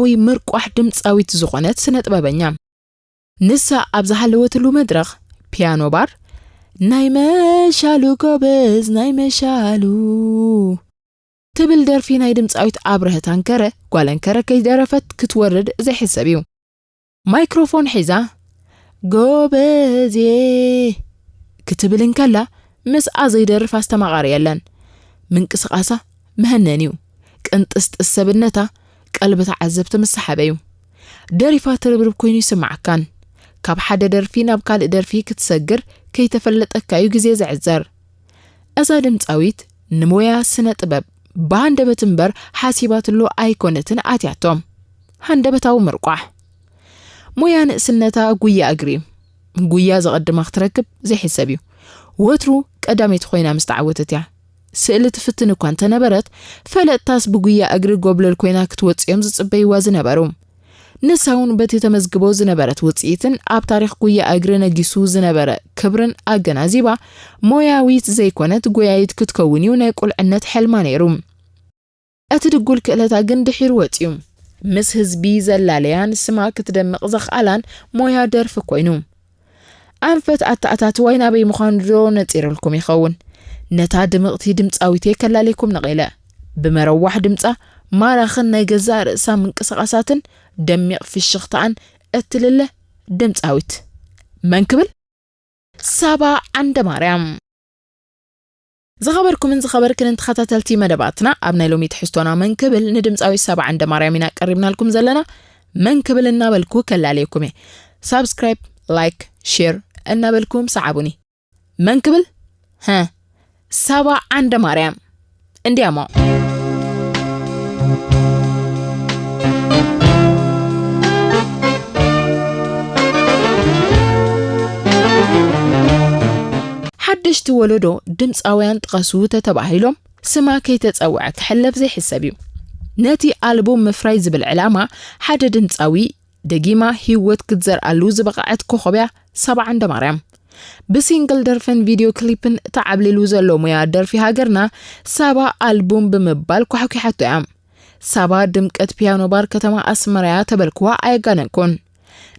ወይ ምርቋሕ ድምጻዊት ዝኾነት ስነ ጥበበኛ። ንሳ ኣብ ዝሃለወትሉ መድረኽ ፒያኖ ባር፣ "ናይ መሻሉ ጎበዝ፣ ናይ መሻሉ" ትብል ደርፊ ናይ ድምጻዊት ኣብርሀት ኣንከረ፣ ጓል ኣንከረ ከይደረፈት ክትወርድ ዘይሕሰብ እዩ። ማይክሮፎን ሒዛ፣ "ጎበዜ" ክትብል እንከላ፣ ምስኣ ዘይደርፍ ኣስተማቓሪ የለን። ምንቅስቓሳ መሀነን እዩ። ቅንጥስጥስ ሰብነታ ቀልቢ ተዓዘብቲ ምስ ሰሓበ እዩ። ደሪፋ ትርብርብ ኮይኑ ይስምዓካን። ካብ ሓደ ደርፊ ናብ ካልእ ደርፊ ክትሰግር ከይተፈለጠካ እዩ ግዜ ዝዕዘር። እዛ ድምጻዊት ንሞያ ስነ ጥበብ ብሃንደበት እምበር ሓሲባትሉ ኣይኮነትን ኣትያቶ። ሃንደበታዊ ምርቋሕ። ሞያ ንእስነታ ጉያ እግሪ እዩ። ጉያ ዘቐድማ ክትረክብ ዘይሕሰብ እዩ። ወትሩ ቀዳመይቲ ኮይና ምስ ተዓወተት እያ። ስእሊ ትፍትን እኳ እንተነበረት፣ ፈለጥታስ ብጉያ እግሪ ጎብለል ኮይና ክትወጽእ እዮም ዝጽበይዋ ዝነበሩ። ንሳ እውን በቲ ተመዝግቦ ዝነበረት ውጽኢትን ኣብ ታሪኽ ጉያ እግሪ ነጊሱ ዝነበረ ክብርን ኣገናዚባ፣ ሞያዊት ዘይኮነት ጎያይት ክትከውን እዩ ናይ ቁልዕነት ሕልማ ነይሩ። እቲ ድጉል ክእለታ ግን ድሒሩ ወጺኡ። ምስ ህዝቢ ዘላለያን ስማ ክትደምቕ ዘኽኣላን ሞያ ደርፊ ኮይኑ። ኣንፈት ኣተኣታትዋይ ናበይ ምዃኑ ዶ ነጺርልኩም ይኸውን? ነታ ድምቕቲ ድምጻዊተይ ከላልየኩም ነቒለ። ብመረዋሕ ድምጻ ማራኽን ናይ ገዛእ ርእሳ ምንቅስቓሳትን ደሚቕ ፍሽኽታኣን እትልለ ድምጻዊት። መን ክብል? ሳባ ዓንደማርያም። ዝኸበርኩምን ዝኸበርክንን ተኸታተልቲ መደባትና፣ ኣብ ናይ ሎሚ ትሕዝቶና መን ክብል ንድምጻዊት ሳባ ዓንደማርያም ኢና ቀሪብናልኩም ዘለና። መን ክብል እናበልኩ ከላልየኩም እየ። ሳብስክራይብ፣ ላይክ፣ ሼር እናበልኩም ሰዓቡኒ። መን ክብል? ሀ፣ ሳባ ዓንደማርያም። እንዲያሞ። ሓደሽቲ ወለዶ ድምጻውያን ጥቐሱ ተተባሂሎም ስማ ከይተጸውዐ ክሕለፍ ዘይሕሰብ እዩ። ነቲ ኣልቡም ምፍራይ ዝብል ዕላማ ሓደ ድምጻዊ ደጊማ ህይወት ክትዘርኣሉ ዝበቕዐት ኮኾብ እያ ሳባ ዓንደማርያም። ብሲንግል ደርፍን ቪድዮ ክሊፕን ተዓብሊሉ ዘሎ ሙያ ደርፊ ሃገርና ሳባ ኣልቡም ብምባል ኳሕኲሓቶ እያ። ሳባ ድምቀት ፒያኖ ባር ከተማ ኣስመራ እያ ተበልክዋ ኣየጋነንኩን።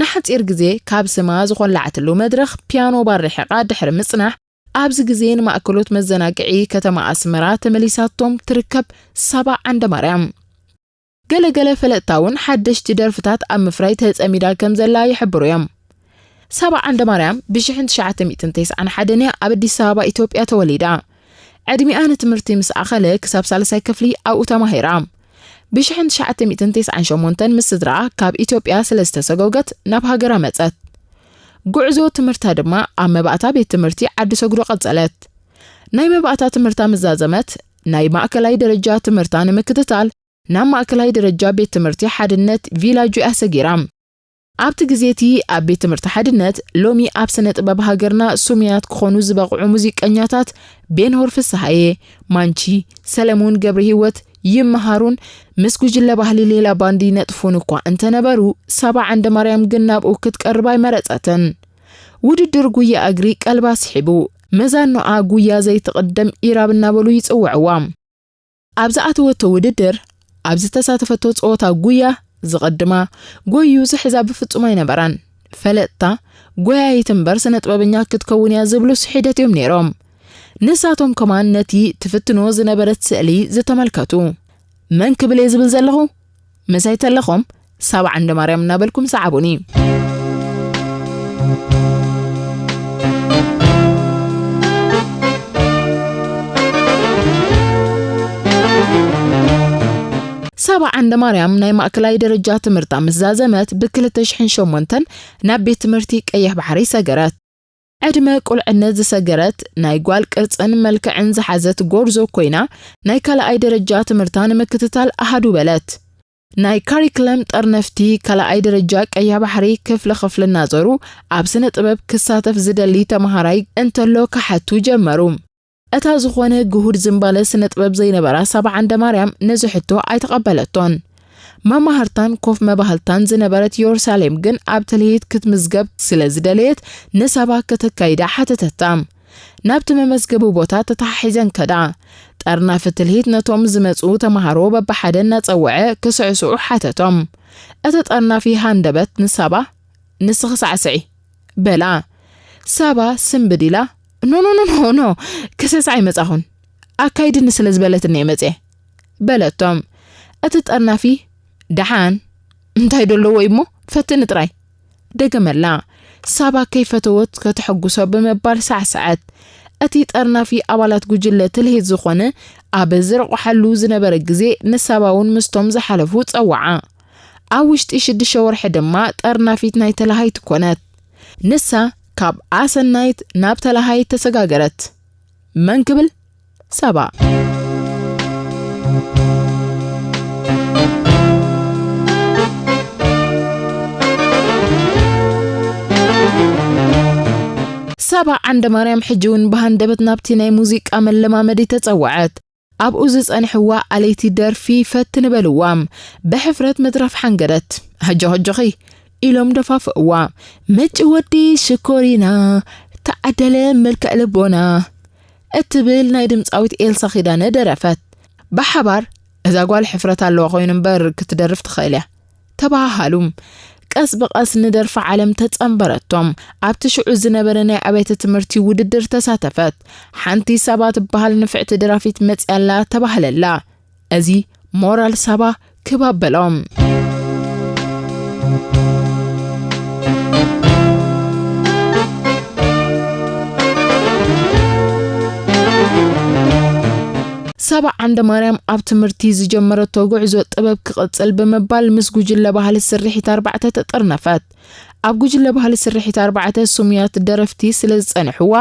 ንሓጺር ግዜ ካብ ስማ ዝኾላዕትሉ መድረኽ ፒያኖ ባር ርሒቓ ድሕሪ ምጽናሕ፣ ኣብዚ ግዜ ንማእከሎት መዘናግዒ ከተማ ኣስመራ ተመሊሳቶም ትርከብ ሳባ ዓንደማርያም። ገለ ገለ ፈለጥታ እውን ሓደሽቲ ደርፍታት ኣብ ምፍራይ ተጸሚዳ ከም ዘላ ይሕብሩ እዮም። ሳባ ዓንደማርያም ብሽሕን ትሽዓተ ሚእትን ተስዓን ሓደን እያ ኣብ ኣዲስ ኣበባ ኢትዮጵያ ተወሊዳ። ዕድሚኣ ንትምህርቲ ምስ ኣኸለ ክሳብ ሳልሳይ ክፍሊ ኣብኡ ተማሂራ። ብሽሕን ትሽዓተ ሚእትን ተስዓን ሸሞንተን ምስ ስድራኣ ካብ ኢትዮጵያ ስለ ዝተሰጎገት ናብ ሃገራ መጸት። ጉዕዞ ትምህርታ ድማ ኣብ መባእታ ቤት ትምህርቲ ዓዲ ሰግዶ ቀጸለት። ናይ መባእታ ትምህርታ ምስ ዛዘመት፣ ናይ ማእከላይ ደረጃ ትምህርታ ንምክትታል ናብ ማእከላይ ደረጃ ቤት ትምህርቲ ሓድነት ቪላጆ እያ ሰጊራ። ኣብቲ ግዜ እቲ ኣብ ቤት ትምህርቲ ሓድነት፣ ሎሚ ኣብ ስነ ጥበብ ሃገርና ስሙያት ክኾኑ ዝበቕዑ ሙዚቀኛታት ቤንሆር ፍስሃየ፣ ማንቺ፣ ሰለሙን ገብረሂወት ይመሃሩን ምስ ጉጅለ ባህሊ ሌላ ባንድ ይነጥፉን እኳ እንተነበሩ፣ ሳባ ዓንደማርያም ግን ናብኡ ክትቀርብ ኣይመረጸትን። ውድድር ጉያ እግሪ ቀልባ ስሒቡ፣ መዛኖኣ ጉያ ዘይትቕደም ኢራብ እናበሉ ይጽውዕዋ። ኣብ ዝኣተወቶ ውድድር፣ ኣብ ዝተሳተፈቶ ጸወታ ጉያ ዝቐድማ፣ ጎዩ ዝሕዛ ብፍጹም ኣይነበራን። ፈለጥታ፣ ጎያይት እምበር ስነ ጥበበኛ ክትከውን እያ ዝብሉስ ሒደት እዮም ነይሮም። ንሳቶም ከማን ነቲ ትፍትኖ ዝነበረት ስእሊ ዝተመልከቱ። መን ክብል እየ ዝብል ዘለኹ? ምሳይ ተለኹም ሳባ ዓንደማርያም እናበልኩም ሰዓቡኒ። ሳባ ዓንደማርያም ናይ ማእከላይ ደረጃ ትምህርታ ምስ ዛዘመት ብ ክልተ ሽሕን ሸሞንተን ናብ ቤት ትምህርቲ ቀይሕ ባሕሪ ሰገረት። ዕድመ ቁልዕነት ዝሰገረት ናይ ጓል ቅርጽን መልክዕን ዝሓዘት ጎርዞ ኮይና ናይ ካልኣይ ደረጃ ትምህርታ ንምክትታል ኣሃዱ በለት። ናይ ካሪክለም ጠርነፍቲ ካልኣይ ደረጃ ቀይሕ ባሕሪ ክፍሊ ክፍሊ እናዞሩ ኣብ ስነ ጥበብ ክሳተፍ ዝደሊ ተመሃራይ እንተሎ ክሓቱ ጀመሩ። እታ ዝኾነ ግሁድ ዝንባለ ስነ ጥበብ ዘይነበራ ሳባ ዓንደማርያም ነዚ ሕቶ ኣይተቐበለቶን። መማህርታን ኮፍ መባህልታን ዝነበረት የሩሳሌም ግን ኣብ ትልሂት ክትምዝገብ ስለ ዝደለየት ንሳባ ከተካይዳ ሓተተታ። ናብቲ መመዝገቢ ቦታ ተተሓሒዘን ከዳ። ጠርናፊ ትልሂት ነቶም ዝመጹ ተማሃሮ በብሓደ እናጸውዐ ክስዕስዑ ሓተቶም። እቲ ጠርናፊ ሃንደበት ንሳባ፣ "ንስኺ ሳዕስዒ" በላ። ሳባ ስንብድ ኢላ፣ "ኖ፣ ኖ፣ ኖ፣ ኖ፣ ኖ፣ ክስዕስዕ ኣይመጻኹን። ኣካይድኒ ስለ ዝበለትኒ እየ መጽየ" በለቶም። እቲ ጠርናፊ፣ "ደሓን፣ እንታይ ዶ ኣለዎ እሞ፣ ፈትኒ ጥራይ" ደገመላ። ሳባ ከይፈተወት ከተሐጉሶ ብምባል ሳዕሰዐት። እቲ ጠርናፊ ኣባላት ጉጅለ ትልሂት ዝኾነ ኣብ ዝረቑሓሉ ዝነበረ ግዜ ንሳባ እውን ምስቶም ዝሓለፉ ጸውዓ። ኣብ ውሽጢ ሽዱሽተ ወርሒ ድማ ጠርናፊት ናይ ተላሃይቲ ኮነት። ንሳ ካብ ኣሰናይት ናብ ተላሃይት ተሰጋገረት። መን ክብል? ሳባ። ሳባ ዓንደ ማርያም ሕጂ እውን ብሃንደበት ናብቲ ናይ ሙዚቃ መለማመዲ ተጸውዐት። ኣብኡ ዝጸንሕዋ ኣለይቲ ደርፊ ፈትኒ በልዋ። ብሕፍረት ምድራፍ ሓንገደት። "ኣጆኺ፣ ኣጆኺ" ኢሎም ደፋፍእዋ። "ምጭ ወዲ ሽኮሪና፣ ተዓደለ መልክዕ ልቦና" እትብል ናይ ድምጻዊት ኤልሳ ኪዳነ ደረፈት። ብሓባር፣ "እዛ ጓል ሕፍረት ኣለዋ ኮይኑ እምበር ክትደርፍ ትኽእል እያ" ተባሃሃሉ። ቀስ ብቐስ ንደርፊ ዓለም ተጸንበረቶም። ኣብቲ ሽዑ ዝነበረ ናይ ኣብያተ ትምህርቲ ውድድር ተሳተፈት። ሓንቲ ሳባ ትበሃል ንፍዕቲ ደራፊት መጺኣላ ተባህለላ። እዚ ሞራል ሳባ ክብ ኣበሎም። ሳባ ዓንደ ማርያም ኣብ ትምህርቲ ዝጀመረቶ ጉዕዞ ጥበብ ክቕጽል ብምባል ምስ ጉጅለ ባህሊ ስርሒት ኣርባዕተ ተጠርነፈት። ኣብ ጉጅለ ባህሊ ስርሒት ኣርባዕተ ስሙያት ደረፍቲ ስለ ዝጸንሕዋ፣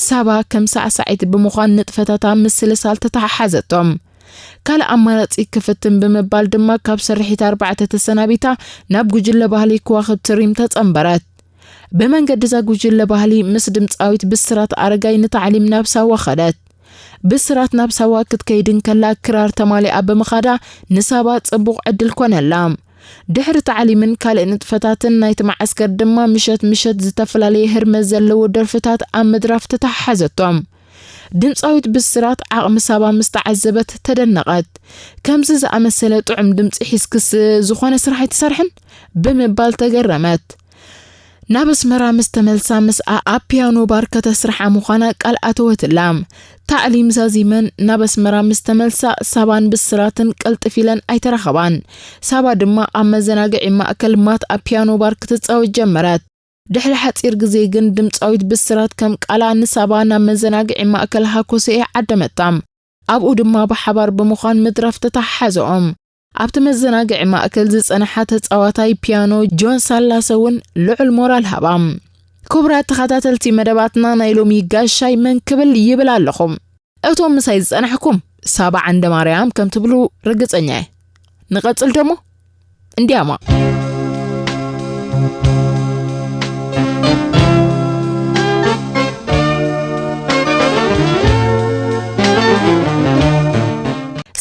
ሳባ ከም ሳዕሳዒት ብምዃን ንጥፈታታ ምስልሳል ተተሓሓዘቶም። ካልእ ኣማራጺ ክፍትን ብምባል ድማ ካብ ስርሒት ኣርባዕተ ተሰናቢታ ናብ ጉጅለ ባህሊ ከዋኽብቲ ሪም ተጸንበረት። ብመንገዲ እዛ ጉጅለ ባህሊ ምስ ድምጻዊት ብስራት ኣረጋይ ንታዕሊም ናብ ሳዋ ኸደት። ብስራት ናብ ሳዋ ክትከይድ እንከላ ክራር ተማሊኣ ብምኻዳ ንሳባ ጽቡቕ ዕድል ኮነላ። ድሕሪ ታዕሊምን ካልእ ንጥፈታትን ናይቲ መዓስከር ድማ ምሸት ምሸት ዝተፈላለየ ህርመት ዘለዎ ደርፍታት ኣብ ምድራፍ ተተሓሓዘቶም። ድምጻዊት ብስራት ዓቕሚ ሳባ ምስ ተዓዘበት ተደነቐት። "ከምዚ ዝኣመሰለ ጥዑም ድምጺ ሒዝክስ ዝኾነ ስራሕ ኣይትሰርሕን?" ብምባል ተገረመት። ናብ ኣስመራ ምስ ተመልሳ ምስኣ ኣብ ፒያኖ ባር ከተስርሓ ምዃና ቃል ኣተወትላ። ታዕሊም ዛዚመን ናብ ኣስመራ ምስ ተመልሳ ሳባን ብስራትን ቅልጥፍ ኢለን ኣይተራኸባን። ሳባ ድማ ኣብ መዘናግዒ ማእከል ማት ኣብ ፒያኖ ባር ክትጻወት ጀመረት። ድሕሪ ሓጺር ግዜ ግን ድምጻዊት ብስራት ከም ቃላ ንሳባ ናብ መዘናግዒ ማእከል ሃኮሰኤ ዓደመታ። ኣብኡ ድማ ብሓባር ብምዃን ምድራፍ ተተሓሓዘኦም። ኣብቲ መዘናግዒ ማእከል ዝጸንሓ ተጻዋታይ ፒያኖ ጆን ሳላሰ እውን ልዑል ሞራል ሃባ። ክቡራት ተኸታተልቲ መደባትና፣ ናይ ሎሚ ጋሻይ መን ክብል ይብል ኣለኹም። እቶም ምሳይ ዝጸናሕኩም ሳባ ዓንደ ማርያም ከም ትብሉ ርግጸኛ እየ። ንቐጽል ደሞ እንዲያማ።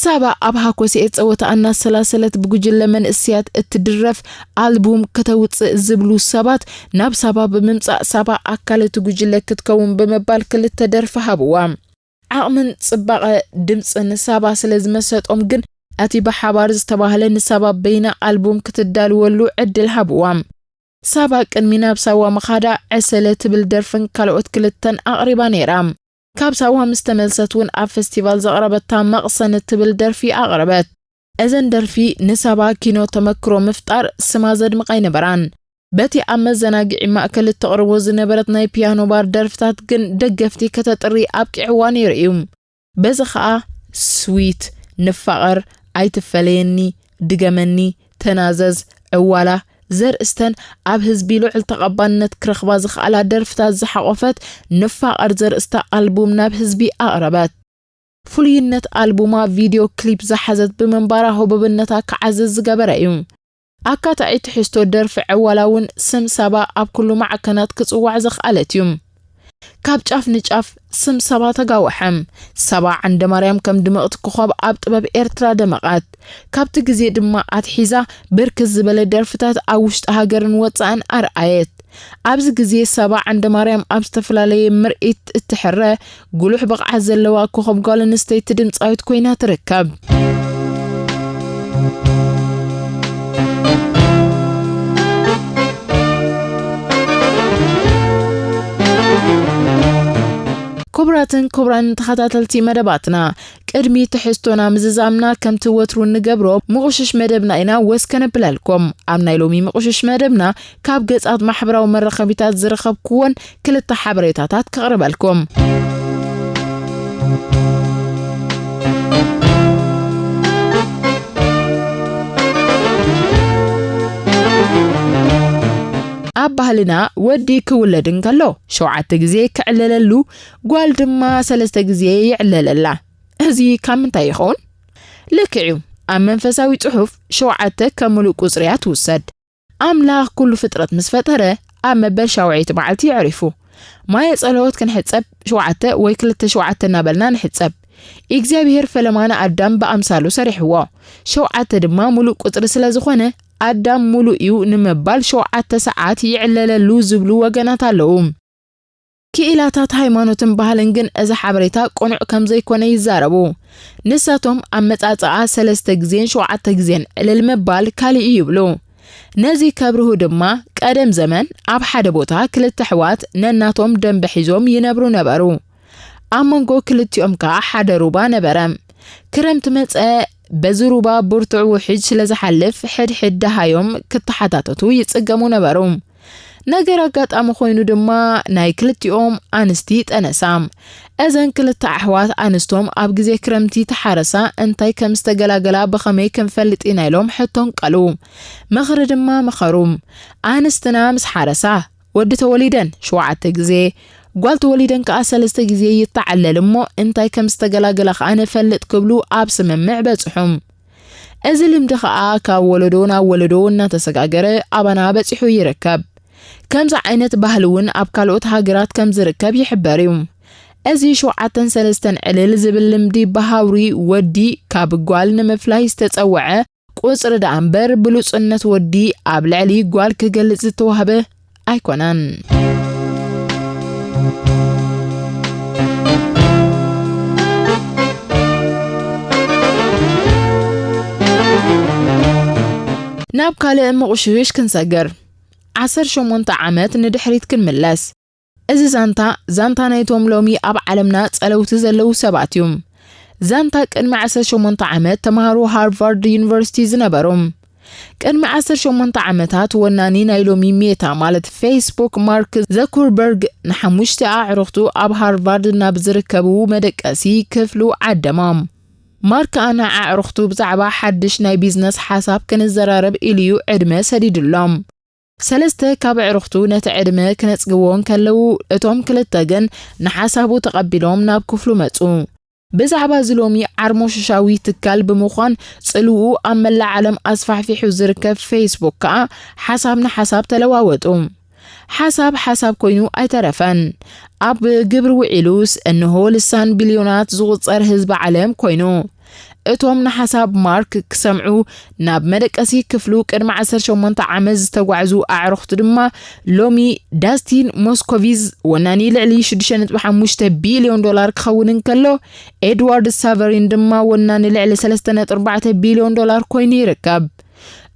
ሳባ ኣብ ሃኮስኤ ጸወታ እናሰላሰለት ብጉጅለ መንእስያት እትድረፍ ኣልቡም ከተውጽእ ዝብሉ ሰባት ናብ ሳባ ብምምጻእ ሳባ ኣካል እቲ ጉጅለ ክትከውን ብምባል ክልተ ደርፊ ሃብዋ። ዓቕምን ጽባቐ ድምጽን ሳባ ስለ ዝመሰጦም ግን፣ እቲ ብሓባር ዝተባህለ ንሳባ በይና ኣልቡም ክትዳልወሉ ዕድል ሃብዋ። ሳባ ቅድሚ ናብ ሳዋ ምኻዳ፣ ዕሰለ ትብል ደርፍን ካልኦት ክልተን ኣቕሪባ ነይራ። ካብ ሳዋ ምስ ተመልሰት እውን ኣብ ፈስቲቫል ዘቕረበታ መቕሰን እትብል ደርፊ ኣቕረበት። እዘን ደርፊ ንሳባ ኪኖ ተመክሮ ምፍጣር ስማ ዘድምቓ ኣይነበራን። በቲ ኣብ መዘናግዒ ማእከል እተቕርቦ ዝነበረት ናይ ፒያኖ ባር ደርፍታት ግን ደገፍቲ ከተጥሪ ኣብቂዕዋ ነይሩ እዩ። በዚ ኸኣ ስዊት፣ ንፋቐር፣ ኣይትፈለየኒ፣ ድገመኒ፣ ተናዘዝ፣ ዕዋላ ዘርእስተን ኣብ ህዝቢ ልዑል ተቐባልነት ክረኽባ ዝኸኣላ ደርፍታት ዝሓቖፈት ንፋቐር ዘርእስታ ኣልቡም ናብ ህዝቢ ኣቕረበት። ፍሉይነት ኣልቡማ ቪድዮ ክሊፕ ዝሓዘት ብምንባራ ህቡብነታ ክዓዝዝ ዝገበረ እዩ። ኣካታዒ ትሕዝቶ ደርፊ ዕዋላ እውን ስም ሳባ ኣብ ኩሉ ማዕከናት ክጽዋዕ ዘኽኣለት እዩ። ካብ ጫፍ ንጫፍ ስም ሳባ ተጋወሐ። ሳባ ዓንደ ማርያም ከም ድምቕቲ ኮኾብ ኣብ ጥበብ ኤርትራ ደመቐት። ካብቲ ግዜ ድማ ኣትሒዛ ብርክት ዝበለ ደርፍታት ኣብ ውሽጢ ሃገርን ወጻእን ኣርኣየት። ኣብዚ ግዜ ሳባ ዓንደ ማርያም ኣብ ዝተፈላለየ ምርኢት እትሕረ ጉሉሕ ብቕዓት ዘለዋ ኮኸብ ጓል ኣንስተይቲ ድምጻዊት ኮይና ትርከብ። ክቡራትን ክቡራን ተኸታተልቲ መደባትና፣ ቅድሚ ትሕዝቶና ምዝዛምና ከምቲ ወትሩ እንገብሮ ምቑሽሽ መደብና ኢና ወስ ከነብለልኩም። ኣብ ናይ ሎሚ ምቑሽሽ መደብና ካብ ገጻት ማሕበራዊ መራኸቢታት ዝረኸብኩዎን ክልተ ሓበሬታታት ከቕርበልኩም። ኣብ ባህልና ወዲ ክውለድ እንከሎ ሸውዓተ ግዜ ክዕለለሉ፣ ጓል ድማ ሰለስተ ግዜ ይዕለለላ። እዚ ካብ ምንታይ ይኸውን? ልክዕ እዩ፣ ኣብ መንፈሳዊ ጽሑፍ ሸውዓተ ከም ምሉእ ቁጽሪ እያ ትውሰድ። ኣምላኽ ኩሉ ፍጥረት ምስ ፈጠረ፣ ኣብ መበል ሻውዓይቲ መዓልቲ የዕሪፉ። ማየ ጸሎት ክንሕጸብ ሸውዓተ ወይ ክልተ ሸውዓተ እናበልና ንሕጸብ። እግዚኣብሔር ፈለማ ንኣዳም ብኣምሳሉ ሰሪሕዎ። ሸውዓተ ድማ ምሉእ ቁጽሪ ስለ ዝኾነ፣ ኣዳም ምሉእ እዩ ንምባል ሸውዓተ ሰዓት ይዕለለሉ ዝብሉ ወገናት ኣለዉ። ክኢላታት ሃይማኖትን ባህልን ግን እዚ ሓበሬታ ቅኑዕ ከም ዘይኮነ ይዛረቡ። ንሳቶም ኣመጻጽኣ ሰለስተ ግዜን ሸውዓተ ግዜን ዕልል ምባል ካልእ እዩ ይብሉ። ነዚ ከብርሁ ድማ፣ ቀደም ዘመን ኣብ ሓደ ቦታ ክልተ ኣሕዋት ነናቶም ደንበ ሒዞም ይነብሩ ነበሩ። ኣብ መንጎ ክልቲኦም ከኣ ሓደ ሩባ ነበረ። ክረምቲ መጸ፣ በዚ ሩባ ብርቱዕ ውሕጅ ስለ ዝሓልፍ፣ ሕድሕድ ደሃዮም ክተሓታተቱ ይጽገሙ ነበሩ። ነገር ኣጋጣሚ ኮይኑ ድማ፣ ናይ ክልቲኦም ኣንስቲ ጠነሳ። እዘን ክልተ ኣሕዋት ኣንስቶም ኣብ ግዜ ክረምቲ ተሓረሳ እንታይ ከም ዝተገላገላ ብኸመይ ክንፈልጥ ኢና ኢሎም ሕቶ ኣንቀሉ። ምኽሪ ድማ መኸሩ። ኣንስትና ምስ ሓረሳ፣ ወዲ ተወሊደን ሸውዓተ ግዜ፣ ጓል ተወሊደን ከኣ ሰለስተ ግዜ ይተዓለል እሞ እንታይ ከም ዝተገላገላ ከኣ ንፈልጥ ክብሉ ኣብ ስምምዕ በጽሑ። እዚ ልምዲ ከኣ ካብ ወለዶ ናብ ወለዶ እናተሰጋገረ ኣባና በጺሑ ይርከብ። ከምዚ ዓይነት ባህሊ እውን ኣብ ካልኦት ሃገራት ከም ዝርከብ ይሕበር እዩ። እዚ ሸውዓተን ሰለስተን ዕልል ዝብል ልምዲ ብሃውሪ ወዲ ካብ ጓል ንምፍላይ ዝተጸውዐ ቁጽሪ ደኣ እምበር ብሉጽነት ወዲ ኣብ ልዕሊ ጓል ክገልጽ ዝተዋህበ ኣይኮነን። ናብ ካልእ ምቑሽሽ ክንሰግር። ዓሰርተ ሸሞንተ ዓመት ንድሕሪት ክንምለስ። እዚ ዛንታ፣ ዛንታ ናይቶም ሎሚ ኣብ ዓለምና ጸለውቲ ዘለዉ ሰባት እዩ። ዛንታ ቅድሚ ዓሰርተ ሸሞንተ ዓመት ተማሃሮ ሃርቫርድ ዩኒቨርሲቲ ዝነበሩ። ቅድሚ ዓሰርተ ሸሞንተ ዓመታት ወናኒ ናይ ሎሚ ሜታ ማለት ፌስቡክ ማርክ ዘኩርበርግ ንሓሙሽተ ኣዕሩኽቱ ኣብ ሃርቫርድ ናብ ዝርከቡ መደቀሲ ክፍሉ ዓደሞም። ማርክ ከኣ ንኣዕሩኽቱ ብዛዕባ ሓድሽ ናይ ቢዝነስ ሓሳብ ክንዘራረብ ኢሉ እዩ ዕድመ ሰዲዱሎም። ሰለስተ ካብ ኣዕሩኽቱ ነቲ ዕድመ ክነጽግዎ እንከለዉ፣ እቶም ክልተ ግን ንሓሳቡ ተቐቢሎም ናብ ክፍሉ መጹ። ብዛዕባ እዚ ሎሚ ዓርሞሽሻዊ ትካል ብምዃን ጽልውኡ ኣብ መላእ ዓለም ኣስፋሕፊሑ ዝርከብ ፌስቡክ ከኣ ሓሳብ ንሓሳብ ተለዋወጡ። ሓሳብ ሓሳብ ኮይኑ ኣይተረፈን። ኣብ ግብሪ ውዒሉስ እንሆ ልሳን ቢልዮናት ዝቑጸር ህዝቢ ዓለም ኮይኑ። እቶም ንሓሳብ ማርክ ክሰምዑ ናብ መደቀሲ ክፍሉ ቅድሚ ዓሰርተ ሸሞንተ ዓመት ዝተጓዕዙ ኣዕሩኽቱ ድማ ሎሚ ዳስቲን ሞስኮቪዝ ወናኒ ልዕሊ ሽዱሽተ ነጥቢ ሓሙሽተ ቢልዮን ዶላር ክኸውን እንከሎ፣ ኤድዋርድ ሳቨሪን ድማ ወናኒ ልዕሊ ሰለስተ ነጥቢ ኣርባዕተ ቢልዮን ዶላር ኮይኑ ይርከብ።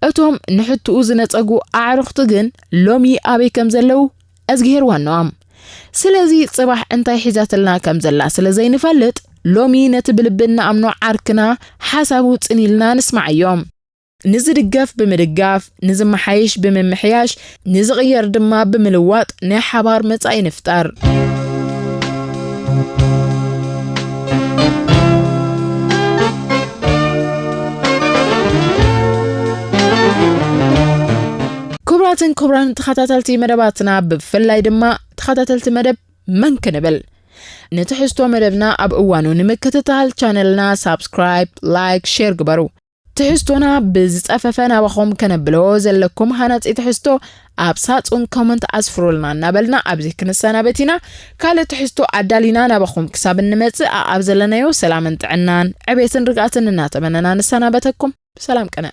እቶም ንሕትኡ ዝነጸጉ ኣዕሩኽቱ ግን ሎሚ ኣበይ ከም ዘለዉ እዝግሄር ዋንኦም። ስለዚ ጽባሕ እንታይ ሒዛትልና ከም ዘላ ስለ ዘይንፈልጥ፣ ሎሚ ነቲ ብልቢ እንኣምኖ ዓርክና ሓሳቡ ጽን ኢልና ንስማዓዮ። ንዝድገፍ ብምድጋፍ፣ ንዝመሓየሽ ብምምሕያሽ፣ ንዝቕየር ድማ ብምልዋጥ ናይ ሓባር መጻኢ ንፍጠር። ክቡራትን ክቡራን ተኸታተልቲ መደባትና፣ ብፍላይ ድማ ተኸታተልቲ መደብ መን ክንብል፣ ንትሕዝቶ መደብና ኣብ እዋኑ ንምክትታል ቻነልና ሳብስክራይብ፣ ላይክ፣ ሼር ግበሩ። ትሕዝቶና ብዝጸፈፈ ናባኹም ከነብሎ ዘለኩም ሃናጺ ትሕዝቶ ኣብ ሳጹን ኮመንት ኣስፍሩልና እናበልና ኣብዚ ክንሰናበት ኢና። ካልእ ትሕዝቶ ኣዳሊና ናባኹም ክሳብ እንመጽእ ኣኣብ ዘለናዮ ሰላምን ጥዕናን ዕቤትን ርግኣትን እናተመነና ንሰናበተኩም። ብሰላም ቅነ።